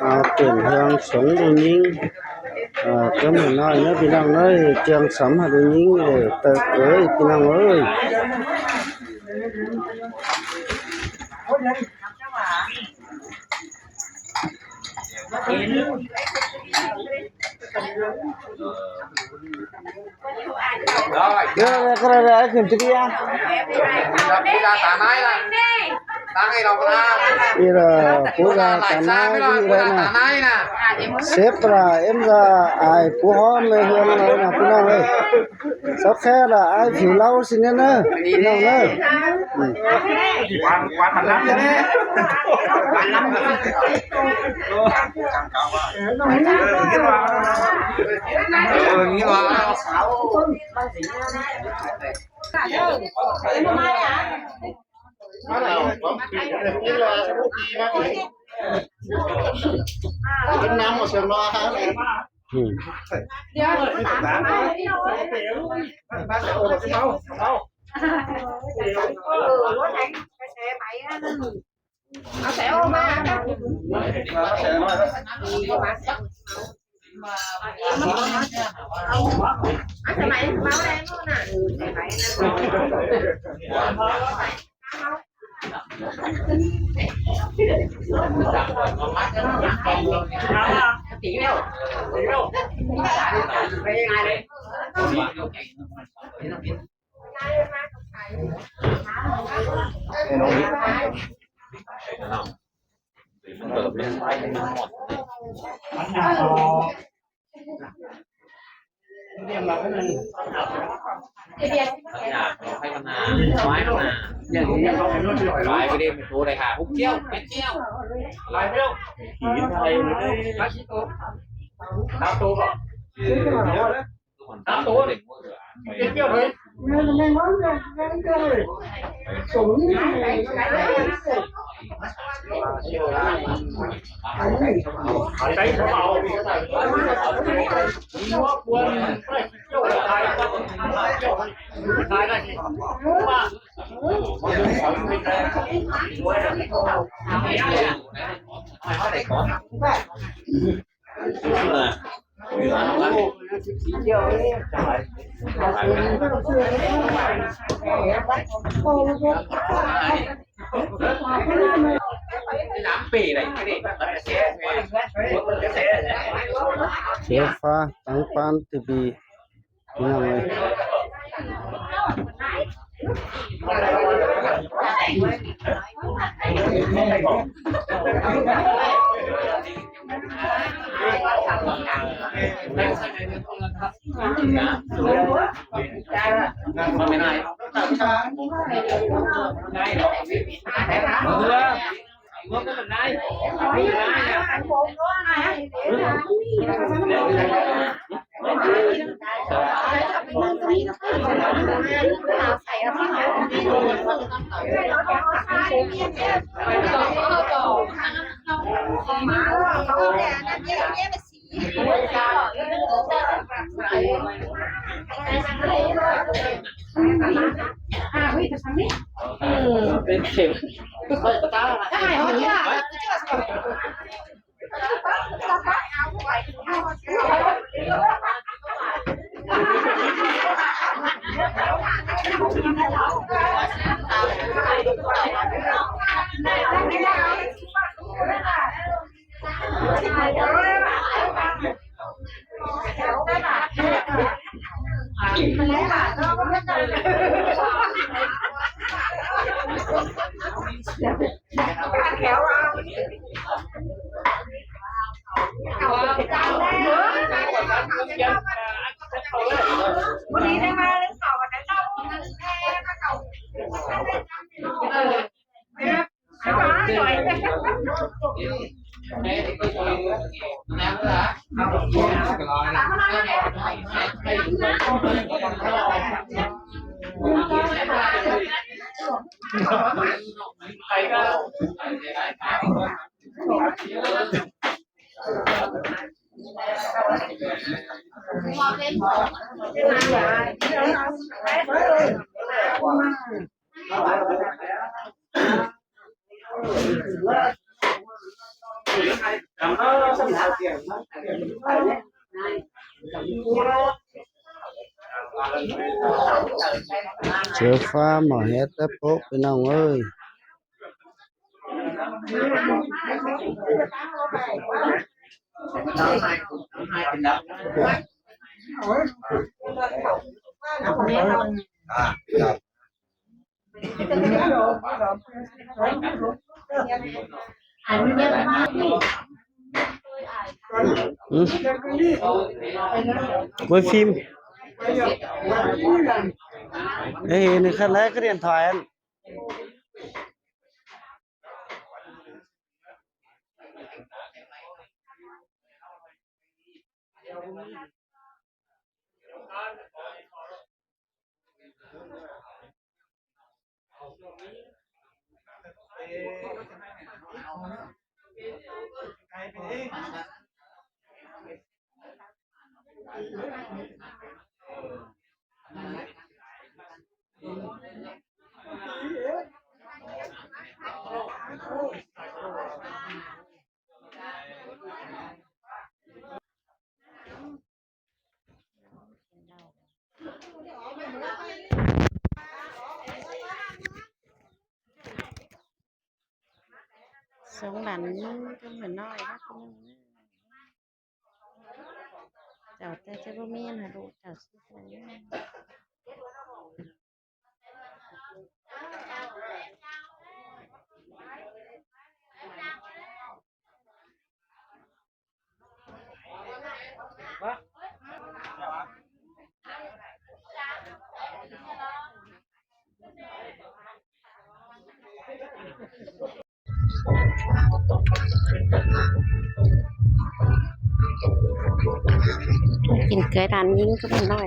ອ່າ ເປັນເຮືອນສົງລູກຍິງ ອ່າ ຈຳນວນນ້ອຍເນາະພີ່ນ້ອງເອີຍ ຈຽງສຳໃຫ້ລູກຍິງເອີ ເຕີບເອີຍ ພີ່ນ້ອງເອີຍ. ເດີ ກໍໄດ້ຂຶ້ນເຕີຍ ເວລາຕານາຍລະ ຕັ້ງໃຫ້ລອງລາ ເວລາຜູ້ລາຕານາຍ ເວລາຕານາຍນະ ເຊບລະ ເອັມລະ ອາຍຜູ້ຫອມເລີຍ ເຮືອນລະນະ ພີ່ນ້ອງເອີຍ. ຊາວແຄລະ ອາຍຜິວເລົາຊິແນ່ເນີ ພີ່ນ້ອງເນີ. ອືມ ຄວັນ ຄວັນມັນລຳແນ່ ຄວັນລຳ ເອີ ນີ້ວ່າ ເປັນນ້ຳໝົດເຊີງເນາະ. ອືມ ເອີ ລົດແຮງກະແສໄປອັນນັ້ນ ເອົາແສອອກມາ ເອົາແສອອກມາ ເອົາສະໄໝເອົາແຮງໂນ່ນນະ ເອີ ແສໄປອັນນັ້ນ. ໂຊຟາ ຕັ່ງປານຕີບີ ພີ່ນ້ອງເອີຍ. ເ ໂຊຟາໝໍ້ແຮດແຕ່ໂປະ ພີ່ນ້ອງເອີຍ. ໂອ້ຍ ຟິມ ເອີ ນີ້ຄັນແລກກະຮຽນຖອຍ. ສອງຫຼານຍິງກັບຫຼານນ້ອຍເນາະ ພີ່ນ້ອງເອີຍ. ເຈົ້າແຕ່ຈະບໍ່ມີຫັ້ນລະລູກເຈົ້າຊິໄປ. ກິນເກືອດານຍິງກໍໄດ້ນ້ອຍ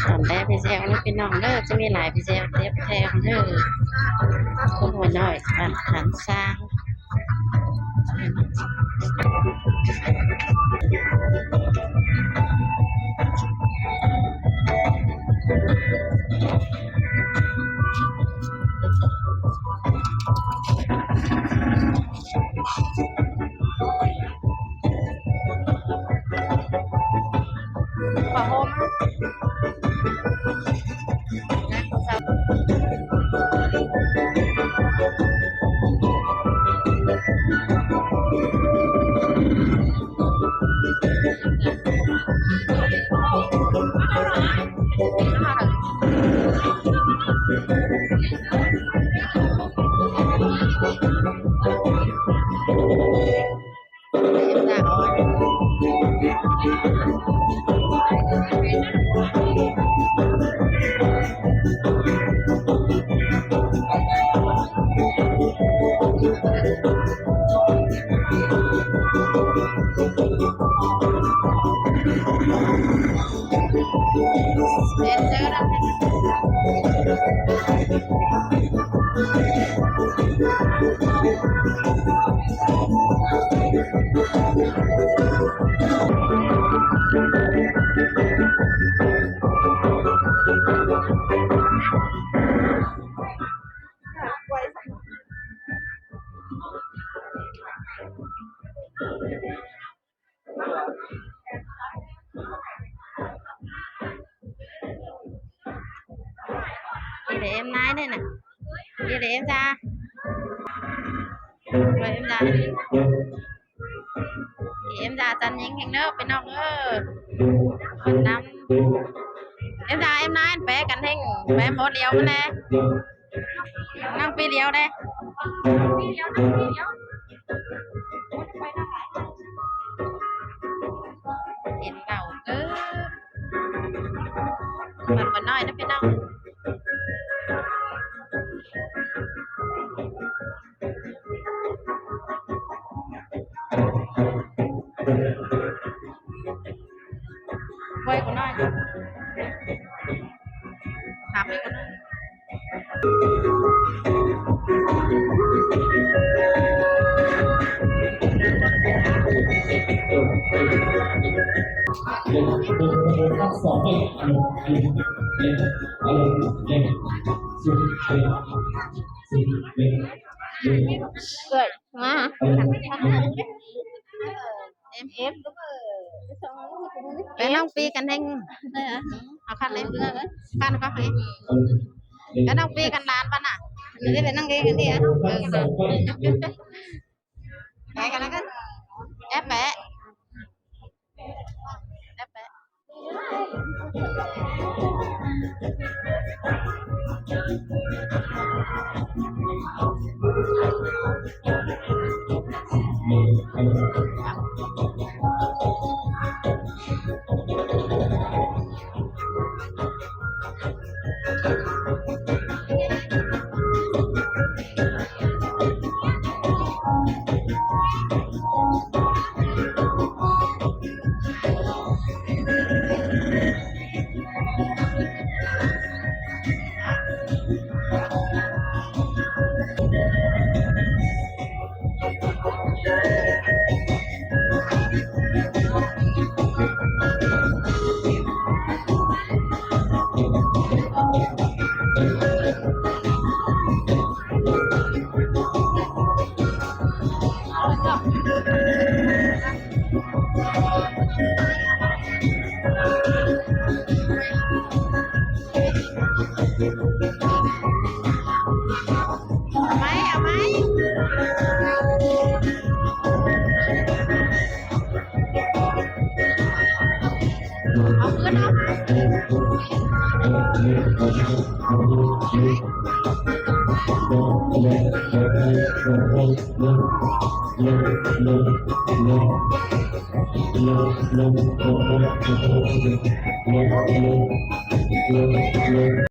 ຕອນແລກໄປແຊວເດີພີ່ນ້ອງເດີ ຈະມີຫຼາຍໄປແຊວແຕ່ແພງເດີ ຄົນຫົວນ້ອຍ ບ້ານຂັນຊ້າງ. ຜ້າຫົ່ມ ເດເອັມນາຍເດ້ນະ ເດເອັມຈ້າ ເດເອັມຈ້າ ເດເອັມຈ້າຈັນຍິງແຮງເດີພີ່ນ້ອງເອີຍ ນຳ ເອັມຈ້າ ເອັມນາຍ ແປກັນແຮງ ແປໝົດດຽວຫັ້ນແຫຼະ. ນັ່ງປີດຽວເດ້ ກິນເຫຼົ້າເກີນ ມັນບໍ່ນ້ອຍນະພີ່ນ້ອງ. ໄວກວ່າໜ້ອຍ ຖາມໄວກວ່າໜ້ອຍ. ເອື້ອຍ ມາຫາ ເອັມ ເອັມ ໄປລອງປີກັນແຮງ ເອົາຄັນເລີຍ ຄັນກໍໃຫ້ ໄປລອງປີກັນຫຼານປານນະ ເດີ ໄປນັ່ງເອງກັນຕິ ເອີ ໄປກັນແລ້ວກັນ ແອບແປະ ແອບແປະ. ເອົາໃໝ່ ເອົາໃໝ່ ເອົາຄືນ ເອົາຄືນ.